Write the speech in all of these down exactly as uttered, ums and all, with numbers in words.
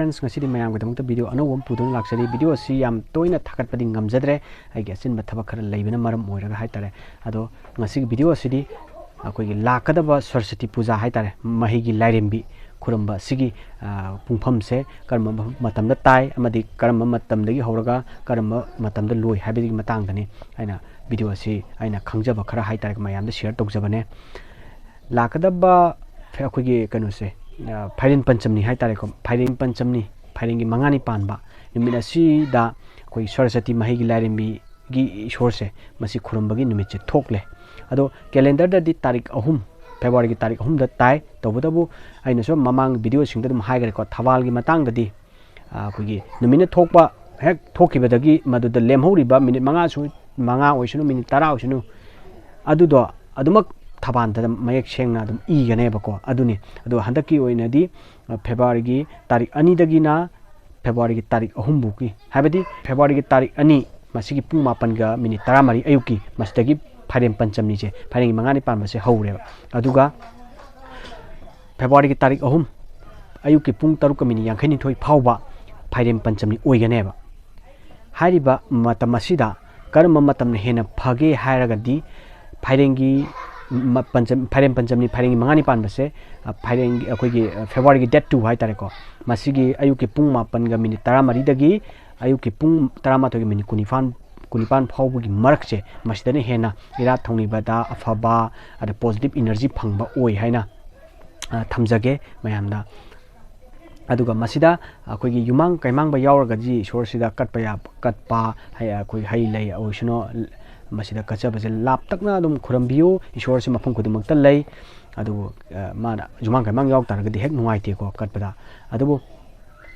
Friends, ꯉꯁꯤꯗꯤ ꯃꯌꯥꯝꯒꯤꯗꯃꯛꯇ video ꯑꯅꯧꯕ ꯑꯃ ꯄꯨꯗꯨꯅ ꯂꯥꯛꯆꯔꯤ꯫ Video ꯑꯁꯤ ꯌꯥꯝ ꯇꯣꯏꯅ ꯊꯥꯒꯠꯄꯗꯤ ꯉꯝꯖꯗ꯭ꯔꯦ, ꯑꯩꯒꯤ ꯑꯆꯤꯟꯕ ꯊꯕꯛ ꯈꯔ ꯂꯩꯕꯅ ꯃꯔꯝ ꯑꯣꯏꯔꯒ ꯍꯥꯏꯇꯥꯔꯦ꯫ ꯑꯗꯣ ꯉꯁꯤꯒꯤ video ꯑꯁꯤꯗꯤ ꯑꯩꯈꯣꯏꯒꯤ ꯂꯥꯛꯀꯗꯕ ꯁꯔꯁꯇꯤ ꯄꯨꯖꯥ ꯍꯥꯏꯇꯥꯔꯦ, ꯃꯍꯩꯒꯤ ꯂꯥꯏꯔꯦꯝꯕꯤ ꯈꯨꯔꯨꯝꯕ ꯑꯁꯤꯒꯤ, ꯑ, ꯄꯨꯡꯐꯝꯁꯦ ꯀꯔꯝꯕ ꯃꯇꯝꯗ ꯇꯥꯏ ꯑꯃꯗꯤ ꯀꯔꯝꯕ ꯃꯇꯝꯗꯒꯤ ꯍꯧꯔꯒ ꯀꯔꯝꯕ ꯃꯇꯝꯗ ꯂꯣꯏ ꯍꯥꯏꯕꯒꯤ ꯃꯇꯥꯡꯗꯅꯤ ꯑꯩꯅ video ꯑꯁꯤ ꯑꯩꯅ ꯈꯪꯖꯕ ꯈꯔ ꯍꯥꯏꯇꯥꯔꯦ ꯃꯌꯥꯝꯗ share ꯇꯧꯖꯕꯅꯦ꯫ ꯂꯥꯛꯀꯗꯕ ꯐꯦ-, ꯑꯩꯈꯣꯏꯒꯤ ꯀꯩꯅꯣꯁꯦ, ꯑ, ꯐꯥꯏꯔꯦꯟ ꯄꯟꯆꯝꯅꯤ ꯍꯥꯏꯇꯥꯔꯦꯀꯣ꯫ ꯐꯥꯏꯔꯦꯟ ꯄꯟꯆꯝꯅꯤ, ꯐꯥꯏꯔꯦꯟꯒꯤ ꯃꯉꯥꯅꯤ ꯄꯥꯟꯕ ꯅꯨꯃꯤꯠ ꯑꯁꯤꯗ ꯑꯩꯈꯣꯏ ꯁꯔꯁꯇꯤ ꯃꯍꯩꯒꯤ ꯂꯥꯏꯔꯦꯝꯕꯤꯒꯤ ꯏꯁꯣꯔꯁꯦ ꯃꯁꯤ ꯈꯨꯔꯨꯝꯕꯒꯤ ꯅꯨꯃꯤꯠꯁꯦ ꯊꯣꯛꯂꯦ꯫ ꯑꯗꯣ calendarꯗꯗꯤ ꯇꯥꯔꯤꯛ ꯑꯍꯨꯝ, Februaryꯒꯤ ꯇꯥꯔꯤꯛ ꯑꯍꯨꯝꯗ ꯇꯥꯏ꯫ ꯇꯧꯕꯇꯕꯨ ꯑꯩꯅꯁꯨ ꯃꯃꯥꯡ videoꯁꯤꯡꯗ ꯑꯗꯨꯝ ꯍꯥꯏꯈ꯭ꯔꯦꯀꯣ, ꯊꯕꯥꯜꯒꯤ ꯃꯇꯥꯡꯗꯗꯤ, ꯑ, ꯑꯩꯈꯣꯏꯒꯤ ꯅꯨꯃꯤꯠꯅ ꯊꯣꯛꯄ ꯍꯦꯛ ꯊꯣꯛꯈꯤꯕꯗꯒꯤ ꯃꯗꯨꯗ ꯂꯦꯝꯍꯧꯔꯤꯕ ꯃꯤꯅꯤꯠ ꯃꯉꯥꯁꯨ, ꯃꯉꯥ ꯑꯣꯏꯁꯅꯨ, ꯃꯤꯅꯤꯠ ꯇꯔꯥ ꯑꯣꯏꯁꯅꯨ, ꯑꯗꯨꯗꯣ ꯑꯗꯨꯃꯛ ꯊꯕꯥꯟꯗ ꯃꯌꯦꯛ ꯁꯦꯡꯅ ꯑꯗꯨꯝ ꯏꯒꯅꯦꯕꯀꯣ꯫ ꯑꯗꯨꯅꯤ꯫ ꯑꯗꯣ ꯍꯟꯗꯛꯀꯤ ꯑꯣꯏꯅꯗꯤ, ꯑ, Februaryꯒꯤ ꯇꯥꯔꯤꯛ ꯑꯅꯤꯗꯒꯤꯅ Februaryꯒꯤ ꯇꯥꯔꯤꯛ ꯑꯍꯨꯝ ꯐꯥꯎꯒꯤ, ꯍꯥꯏꯕꯗꯤ Februaryꯒꯤ ꯇꯥꯔꯤꯛ ꯑꯅꯤ, ꯃꯁꯤꯒꯤ ꯄꯨꯡ ꯃꯥꯄꯟꯒ ꯃꯤꯅꯤꯠ ꯇꯔꯥꯃꯔꯤ ꯑꯌꯨꯛꯀꯤ, ꯃꯁꯤꯗꯒꯤ ꯐꯥꯏꯔꯦꯟ ꯄꯟꯆꯝꯅꯤꯁꯦ, ꯐꯥꯏꯔꯦꯟꯒꯤ ꯃꯉꯥꯅꯤ ꯄꯥꯟꯕꯁꯦ ꯍꯧꯔꯦꯕ꯫ ꯑꯗꯨꯒ Februaryꯒꯤ ꯇꯥꯔꯤꯛ ꯑꯍꯨꯝ ꯑꯌꯨꯛꯀꯤ ꯄꯨꯡ ꯇꯔꯨꯛꯀ ꯃꯤꯅꯤꯠ ꯌꯥꯡꯈꯩꯅꯤꯊꯣꯏ ꯐꯥꯎꯕ ꯐꯥꯏꯔꯦꯟ ꯄꯟꯆꯝꯅꯤ ꯑꯣꯏꯒꯅꯦꯕ꯫ ꯍꯥꯏꯔꯤꯕ ꯃꯇꯝ ꯑꯁꯤꯗ ꯀꯔꯝꯕ ꯃꯇꯝꯅ ꯍꯦꯟꯅ ꯐꯒꯦ ꯍꯥꯏꯔꯒꯗꯤ, ꯐꯥꯏꯔꯦꯟꯒꯤ ꯃ-, ꯄꯟꯆꯝ-, ꯐꯥꯏꯔꯦꯟ ꯄꯟꯆꯝꯅꯤ, ꯐꯥꯏꯔꯦꯟꯒꯤ ꯃꯉꯥꯅꯤ ꯄꯥꯟꯕꯁꯦ, ꯑ, ꯐꯥꯏꯔꯦꯟꯒꯤ, ꯑꯩꯈꯣꯏꯒꯤ, ꯑ, Februaryꯒꯤ date two ꯍꯥꯏꯇꯥꯔꯦꯀꯣ, ꯃꯁꯤꯒꯤ ꯑꯌꯨꯛꯀꯤ ꯄꯨꯡ ꯃꯥꯄꯟꯒ ꯃꯤꯅꯤꯠ ꯇꯔꯥꯃꯔꯤꯗꯒꯤ ꯑꯌꯨꯛꯀꯤ ꯄꯨꯡ ꯇꯔꯥꯃꯥꯊꯣꯏꯒꯤ ꯃꯤꯅꯤꯠ ꯀꯨꯟꯅꯤꯄꯥꯟ, ꯀꯨꯟꯅꯤꯄꯥꯟ ꯐꯥꯎꯕꯒꯤ ꯃꯔꯛꯁꯦ, ꯃꯁꯤꯗꯅ ꯍꯦꯟꯅ ꯏꯔꯥꯠ ꯊꯧꯅꯤꯕꯗ ꯑꯐꯕ, ꯑꯗ positive energy ꯐꯪꯕ ꯑꯣꯏ ꯍꯥꯏꯅ, ꯑ, ꯊꯝꯖꯒꯦ ꯃꯌꯥꯝꯗ꯫ ꯑꯗꯨꯒ ꯃꯁꯤꯗ ꯑꯩꯈꯣꯏꯒꯤ ꯌꯨꯃꯥꯡ ꯀꯩꯃꯥꯡꯕ ꯌꯥꯎꯔꯒꯗꯤ ꯏꯁꯣꯔꯁꯤꯗ ꯀꯠꯄ ꯌꯥꯕ, ꯀꯠꯄ, ꯍꯩ, ꯑꯩꯈꯣꯏ ꯍꯩ ꯂꯩ ꯑꯣꯏꯁꯅꯨ, ꯃꯁꯤꯗ ꯀꯠꯆꯕꯁꯦ ꯂꯥꯞꯇꯛꯅ ꯑꯗꯨꯝ ꯈꯨꯔꯨꯝꯕꯤꯌꯨ꯫ ꯏꯁꯣꯔꯁꯦ ꯃꯐꯝ ꯈꯨꯗꯤꯡꯃꯛꯇ ꯂꯩ꯫ ꯑꯗꯨꯕꯨ, ꯑ, ꯃꯥꯅ ꯌꯨꯃꯥꯡ ꯀꯩꯃꯥꯡ ꯌꯥꯎ ꯇꯥꯔꯒꯗꯤ ꯍꯦꯛ ꯅꯨꯡꯉꯥꯏꯇꯦꯀꯣ ꯀꯠꯄꯗ꯫ ꯑꯗꯨꯕꯨ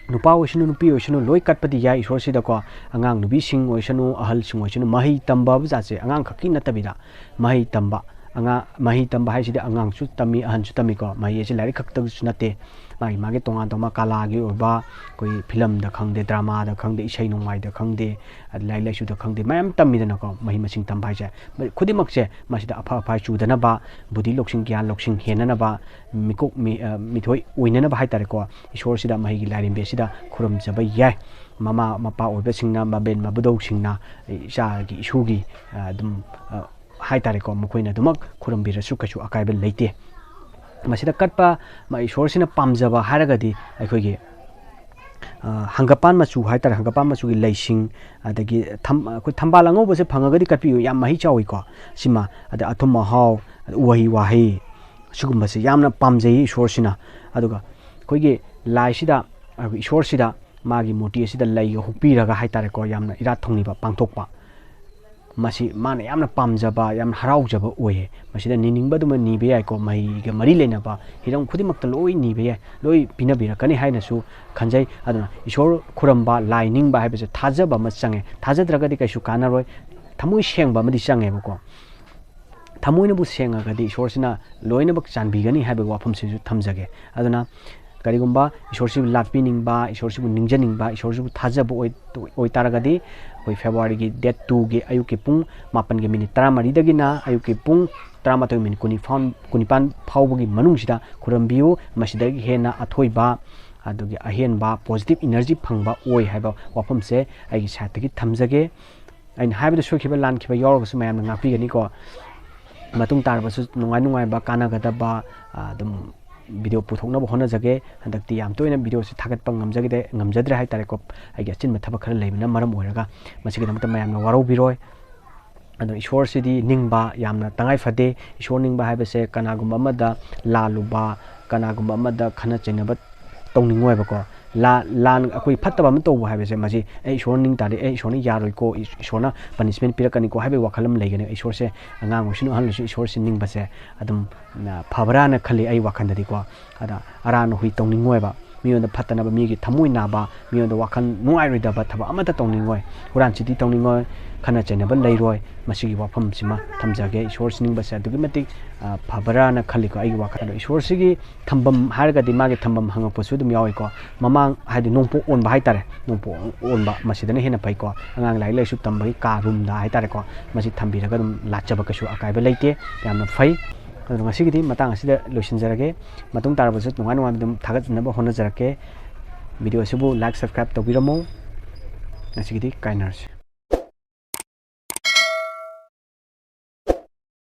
ꯅꯨꯄꯥ ꯑꯣꯏꯁꯅꯨ, ꯅꯨꯄꯤ ꯑꯣꯏꯁꯅꯨ, ꯂꯣꯏ ꯀꯠꯄꯗꯤ ꯌꯥꯏ ꯏꯁꯣꯔꯁꯤꯗꯀꯣ꯫ ꯑꯉꯥꯡ ꯅꯨꯄꯤꯁꯤꯡ ꯑꯣꯏꯁꯅꯨ, ꯑꯍꯜꯁꯤꯡ ꯑꯣꯏꯁꯅꯨ, ꯃꯍꯩ ꯇꯝꯕ ꯍꯥꯏꯕ ꯖꯥꯠꯁꯦ ꯑꯉꯥꯡ ꯈꯛꯀꯤ ꯅꯠꯇꯕꯤꯗ, ꯃꯍꯩ ꯇꯝꯕ, ꯑꯉꯥꯡ, ꯃꯍꯩ ꯇꯝꯕ ꯍꯥꯏꯁꯤꯗꯤ ꯑꯉꯥꯡꯁꯨ ꯇꯝꯃꯤ, ꯑꯍꯟꯁꯨ ꯇꯝꯃꯤꯀꯣ꯫ ꯃꯍꯩ ꯑꯁꯤ ꯂꯥꯏꯔꯤꯛ ꯈꯛꯇꯁꯨ ꯅꯠꯇꯦ꯫ ꯃꯥꯒꯤ ꯃꯥꯒꯤ ꯇꯣꯉꯥꯟ ꯇꯣꯉꯥꯟꯕ ꯀꯂꯥꯒꯤ ꯑꯣꯏꯕ, ꯑꯩꯈꯣꯏ ꯐꯤꯂꯝꯗ ꯈꯪꯗꯦ, ꯗ꯭ꯔꯃꯥꯗ ꯈꯪꯗꯦ, ꯏꯁꯩ ꯅꯣꯡꯃꯥꯏꯗ ꯈꯪꯗꯦ, ꯑꯗ ꯂꯥꯏꯔꯤꯛ ꯂꯥꯏꯁꯨꯗ ꯈꯪꯗꯦ, ꯃꯌꯥꯝ ꯇꯝꯃꯤꯗꯅꯀꯣ꯫ ꯃꯍꯩ ꯃꯁꯤꯡ ꯇꯝꯕ ꯍꯥꯏꯁꯦ ꯃ- ꯈꯨꯗꯤꯡꯃꯛꯁꯦ ꯃꯁꯤꯗ ꯑꯐ ꯑꯐꯥꯏ ꯆꯨꯗꯅꯕ, ꯕꯨꯙꯤ ꯂꯧꯁꯤꯡ ꯒ꯭ꯌꯥꯟ ꯂꯧꯁꯤꯡ ꯍꯦꯟꯅꯅꯕ, ꯃꯤꯀꯣꯛ ꯃꯤ- ꯑ, ꯃꯤꯊꯣꯏ ꯑꯣꯏꯅꯅꯕ ꯍꯥꯏꯇꯥꯔꯦꯀꯣ, ꯏꯁꯣꯔꯁꯤꯗ ꯃꯍꯩꯒꯤ ꯂꯥꯏꯔꯦꯝꯕꯤ ꯑꯁꯤꯗ ꯈꯨꯔꯨꯝꯖꯕ ꯌꯥꯏ꯫ ꯃꯃꯥ ꯃꯄꯥ ꯑꯣꯏꯕꯁꯤꯡꯅ, ꯃꯕꯦꯟ ꯃꯕꯨꯗꯧꯁꯤꯡꯅ ꯏꯆꯥꯒꯤ ꯏꯁꯨꯒꯤ, ꯑ, ꯑꯗꯨꯝ, ꯑ, ꯍꯥꯏꯇꯥꯔꯦꯀꯣ, ꯃꯈꯣꯏꯅ ꯑꯗꯨꯃꯛ ꯈꯨꯔꯨꯝꯕꯤꯔꯁꯨ ꯀꯩꯁꯨ ꯑꯀꯥꯏꯕ ꯂꯩꯇꯦ꯫ ꯃꯁꯤꯗ ꯀꯠꯄ ꯃ- ꯏꯁꯣꯔꯁꯤꯅ ꯄꯥꯝꯖꯕ ꯍꯥꯏꯔꯒꯗꯤ ꯑꯩꯈꯣꯏꯒꯤ, ꯑ, ꯍꯪꯒꯄꯥꯟ ꯃꯆꯨ ꯍꯥꯏꯇꯥꯔꯦ, ꯍꯪꯒꯄꯥꯟ ꯃꯆꯨꯒꯤ ꯂꯩꯁꯤꯡ, ꯑꯗꯒꯤ ꯊꯝ- ꯑꯩꯈꯣꯏ ꯊꯝꯕꯥꯜ ꯑꯉꯧꯕꯁꯦ ꯐꯪꯉꯒꯗꯤ ꯀꯠꯄꯤꯌꯨ, ꯌꯥꯝ ꯃꯍꯤ ꯆꯥꯎꯏꯀꯣ꯫ ꯁꯤꯃ, ꯑꯗ ꯑꯊꯨꯝ ꯑꯍꯥꯎ, ꯎꯍꯩ ꯋꯥꯍꯩ, ꯁꯤꯒꯨꯝꯕꯁꯦ ꯌꯥꯝꯅ ꯄꯥꯝꯖꯩ ꯏꯁꯣꯔꯁꯤꯅ꯫ ꯑꯗꯨꯒ ꯑꯩꯈꯣꯏꯒꯤ ꯂꯥꯏꯁꯤꯗ, ꯑꯩꯈꯣꯏ ꯏꯁꯣꯔꯁꯤꯗ ꯃꯥꯒꯤ ꯃꯨꯔꯇꯤ ꯑꯁꯤꯗ ꯂꯩꯒ ꯍꯨꯛꯄꯤꯔꯒ ꯍꯥꯏꯇꯥꯔꯦꯀꯣ, ꯌꯥꯝꯅ ꯏꯔꯥꯠ ꯊꯧꯅꯤꯕ ꯄꯥꯡꯊꯣꯛꯄ꯫ ꯃꯁꯤ ꯃꯥꯅ ꯌꯥꯝꯅ ꯄꯥꯝꯖꯕ, ꯌꯥꯝꯅ ꯍꯔꯥꯎꯖꯕ ꯑꯣꯏꯌꯦ꯫ ꯃꯁꯤꯗ ꯅꯤꯅꯤꯡꯕ ꯑꯗꯨꯃ ꯅꯤꯕ ꯌꯥꯏꯀꯣ, ꯃꯍꯩꯒ ꯃꯔꯤ ꯂꯩꯅꯕ ꯍꯤꯔꯝ ꯈꯨꯗꯤꯡꯃꯛꯇ ꯂꯣꯏ ꯅꯤꯕ ꯌꯥꯏ, ꯂꯣꯏ ꯄꯤꯅꯕꯤꯔꯛꯀꯅꯤ ꯍꯥꯏꯅꯁꯨ ꯈꯟꯖꯩ꯫ ꯑꯗꯨꯅ ꯏꯁꯣꯔ ꯈꯨꯔꯝꯕ, ꯂꯥꯏ ꯅꯤꯡꯕ ꯍꯥꯏꯕꯁꯦ ꯊꯥꯖꯕ ꯑꯃ ꯆꯪꯉꯦ꯫ ꯊꯥꯖꯗ꯭ꯔꯒꯗꯤ ꯀꯩꯁꯨ ꯀꯥꯟꯅꯔꯣꯏ꯫ ꯊꯃꯣꯏ ꯁꯦꯡꯕ ꯑꯃꯗꯤ ꯆꯪꯉꯦꯕꯀꯣ꯫ ꯊꯃꯣꯏꯅꯕꯨ ꯁꯦꯡꯉꯒꯗꯤ ꯏꯁꯣꯔꯁꯤꯅ ꯂꯣꯏꯅꯃꯛ ꯆꯥꯟꯕꯤꯒꯅꯤ ꯍꯥꯏꯕꯒꯤ ꯋꯥꯐꯝꯁꯤꯁꯨ ꯊꯝꯖꯒꯦ꯫ ꯑꯗꯨꯅ ꯀꯔꯤꯒꯨꯝꯕ ꯏꯁꯣꯔꯁꯤꯕꯨ ꯂꯥꯠꯄꯤꯅꯤꯡꯕ, ꯏꯁꯣꯔꯁꯤꯕꯨ ꯅꯤꯡꯖꯅꯤꯡꯕ, ꯏꯁꯣꯔꯁꯤꯕꯨ ꯊꯥꯖꯕ ꯑꯣꯏ-, ꯑꯣꯏꯇꯥꯔꯒꯗꯤ, ꯑꯩꯈꯣꯏ ꯐꯦꯕ꯭ꯔꯨꯋꯥꯔꯤꯒꯤ date twoꯒꯤ ꯑꯌꯨꯛꯀꯤ ꯄꯨꯡ ꯃꯥꯄꯟꯒꯤ minute ꯇꯔꯥꯃꯔꯤꯗꯒꯤꯅ ꯑꯌꯨꯛꯀꯤ ꯄꯨꯡ ꯇꯔꯥꯃꯥꯊꯣꯏ minute ꯀꯨꯟꯅꯤꯄꯥꯟ, ꯀꯨꯟꯅꯤꯄꯥꯟ ꯐꯥꯎꯕꯒꯤ ꯃꯅꯨꯡꯁꯤꯗ ꯈꯨꯔꯝꯕꯤꯌꯨ꯫ ꯃꯁꯤꯗꯒꯤ ꯍꯦꯟꯅ ꯑꯊꯣꯏꯕ, ꯑꯗꯨꯒꯤ ꯑꯍꯦꯟꯕ positive energy ꯐꯪꯕ ꯑꯣꯏ ꯍꯥꯏꯕ ꯋꯥꯐꯝꯁꯦ ꯑꯩꯒꯤ sideꯇꯒꯤ ꯊꯝꯖꯒꯦ꯫ ꯑꯩꯅ ꯍꯥꯏꯕꯗ ꯁꯣꯏꯈꯤꯕ ꯂꯥꯟꯈꯤꯕ ꯌꯥꯎꯔꯒꯁꯨ ꯃꯌꯥꯝꯅ ꯉꯥꯛꯄꯤꯒꯅꯤꯀꯣ꯫ ꯃꯇꯨꯡ ꯇꯥꯔꯕꯁꯨ ꯅꯨꯡꯉꯥꯏ ꯅꯨꯡꯉꯥꯏꯕ, ꯀꯥꯟꯅꯒꯗꯕ, ꯑ, ꯑꯗꯨꯝ video ꯄꯨꯊꯣꯛꯅꯕ ꯍꯣꯠꯅꯖꯒꯦ꯫ ꯍꯟꯗꯛꯇꯤ ꯌꯥꯝ ꯇꯣꯏꯅ videoꯁꯤ ꯊꯥꯒꯠꯄ ꯉꯝꯖꯈꯤꯗꯦ, ꯉꯝꯖꯗ꯭ꯔꯦ ꯍꯥꯏꯇꯥꯔꯦꯀꯣ, ꯑꯩꯒꯤ ꯑꯆꯤꯟꯕ ꯊꯕꯛ ꯈꯔ ꯂꯩꯕꯅ ꯃꯔꯝ ꯑꯣꯏꯔꯒ꯫ ꯃꯁꯤꯒꯤꯗꯃꯛꯇ ꯃꯌꯥꯝꯅ ꯋꯥꯔꯧꯕꯤꯔꯣꯏ꯫ ꯑꯗꯣ ꯏꯁꯣꯔꯁꯤꯗꯤ ꯅꯤꯡꯕ ꯌꯥꯝꯅ ꯇꯉꯥꯏ ꯐꯗꯦ꯫ ꯏꯁꯣꯔ ꯅꯤꯡꯕ ꯍꯥꯏꯕꯁꯦ ꯀꯅꯥꯒꯨꯝꯕ ꯑꯃꯗ ꯂꯥꯜꯂꯨꯕ, ꯀꯅꯥꯒꯨꯝꯕ ꯑꯃꯗ ꯈꯠꯅ ꯆꯩꯅꯕ ꯇꯧꯅꯤꯡꯉꯣꯏꯕꯀꯣ꯫ ꯂꯥ-, ꯂꯥꯟ, ꯑꯩꯈꯣꯏ ꯐꯠꯇꯕ ꯑꯃ ꯇꯧꯕ ꯍꯥꯏꯕꯁꯦ, ꯃꯁꯤ, "ꯑꯦ, ꯏꯁꯣꯔꯅ ꯅꯤꯡ ꯇꯥꯔꯦ, ꯑꯦ, ꯏꯁꯣꯔꯅ ꯌꯥꯔꯣꯏꯀꯣ, ꯏꯁ-, ꯏꯁꯣꯔꯅ punishment ꯄꯤꯔꯛꯀꯅꯤꯀꯣ" ꯍꯥꯏꯕꯒꯤ ꯋꯥꯈꯜ ꯑꯃ ꯂꯩꯒꯅꯤ꯫ ꯏꯁꯣꯔꯁꯦ ꯑꯉꯥꯡ ꯑꯣꯏꯁꯅꯨ, ꯑꯍꯜ ꯑꯣꯏꯁꯅꯨ, ꯏꯁꯣꯔꯁꯦ ꯅꯤꯡꯕꯁꯦ ꯑꯗꯨꯝ, ꯑ, ꯐꯕ꯭ꯔꯥꯅ ꯈꯜꯂꯤ ꯑꯩ ꯋꯥꯈꯜꯗꯗꯤꯀꯣ꯫ ꯑꯗ ꯑꯔꯥꯟ ꯑꯍꯨꯏ ꯇꯧꯅꯤꯡꯉꯣꯏꯕ꯫ ꯃꯤꯉꯣꯟꯗ ꯐꯠꯇꯅꯕ, ꯃꯤꯒꯤ ꯊꯃꯣꯏ ꯅꯥꯕ, ꯃꯤꯉꯣꯟꯗ ꯋꯥꯈꯜ ꯅꯨꯡꯉꯥꯏꯔꯣꯏꯗꯕ ꯊꯕꯛ ꯑꯃꯠꯇ ꯇꯧꯅꯤꯡꯉꯣꯏ, ꯍꯨꯔꯥꯟ ꯆꯤꯟꯊꯤ ꯇꯧꯅꯤꯡꯉꯣꯏ, ꯈꯠꯅ ꯆꯩꯅꯕ ꯂꯩꯔꯣꯏ꯫ ꯃꯁꯤꯒꯤ ꯋꯥꯐꯝꯁꯤꯃ ꯊꯝꯖꯒꯦ꯫ ꯏꯁꯣꯔ ꯁꯤꯅꯤꯡꯕꯁꯦ ꯑꯗꯨꯛꯀꯤ ꯃꯇꯤꯛ, ꯑ, ꯐꯕ꯭ꯔꯥꯅ ꯈꯜꯂꯤꯀꯣ ꯑꯩꯒꯤ ꯋꯥꯈꯜ꯫ ꯑꯗꯣ ꯏꯁꯣꯔꯁꯤꯒꯤ ꯊꯝꯕꯝ ꯍꯥꯏꯔꯒꯗꯤ ꯃꯥꯒꯤ ꯊꯝꯕꯝ ꯍꯪꯉꯛꯄꯁꯨ ꯑꯗꯨꯝ ꯌꯥꯎꯏꯀꯣ꯫ ꯃꯃꯥꯡ ꯍꯥꯏꯗꯤ ꯅꯣꯡꯄꯣꯛ ꯑꯣꯟꯕ ꯍꯥꯏꯇꯥꯔꯦ, ꯅꯣꯡꯄꯣꯛ ꯑꯣꯟꯕ, ꯃꯁꯤꯗꯅ ꯍꯦꯟꯅ ꯐꯩꯀꯣ꯫ ꯑꯉꯥꯡ ꯂꯥꯏꯔꯤꯛ ꯂꯥꯏꯁꯨ ꯇꯝꯕꯒꯤ ꯀꯥ ꯔꯨꯝꯗ ꯍꯥꯏꯇꯥꯔꯦꯀꯣ, ꯃꯁꯤ ꯊꯝꯕꯤꯔꯒ ꯑꯗꯨꯝ ꯂꯥꯠꯆꯕ ꯀꯩꯁꯨ ꯑꯀꯥꯏꯕ ꯂꯩꯇꯦ, ꯌꯥꯝꯅ ꯐꯩ꯫ ꯑꯗꯨꯅ ꯉꯁꯤꯒꯤꯗꯤ ꯃꯇꯥꯡ ꯑꯁꯤꯗ ꯂꯣꯏꯁꯤꯟꯖꯔꯒꯦ꯫ ꯃꯇꯨꯡ ꯇꯥꯔꯕꯁꯨ ꯅꯨꯡꯉꯥꯏ ꯅꯨꯡꯉꯥꯏꯕ ꯑꯗꯨꯝ ꯊꯥꯒꯠꯅꯕ ꯍꯣꯠꯅꯖꯔꯛꯀꯦ꯫ ꯚꯤꯗꯤꯑꯣ ꯑꯁꯤꯕꯨ like, subscribe ꯇꯧꯕꯤꯔꯝꯃꯨ꯫ ꯉꯁꯤꯒꯤꯗꯤ ꯀꯥꯏꯅꯔꯁꯤ꯫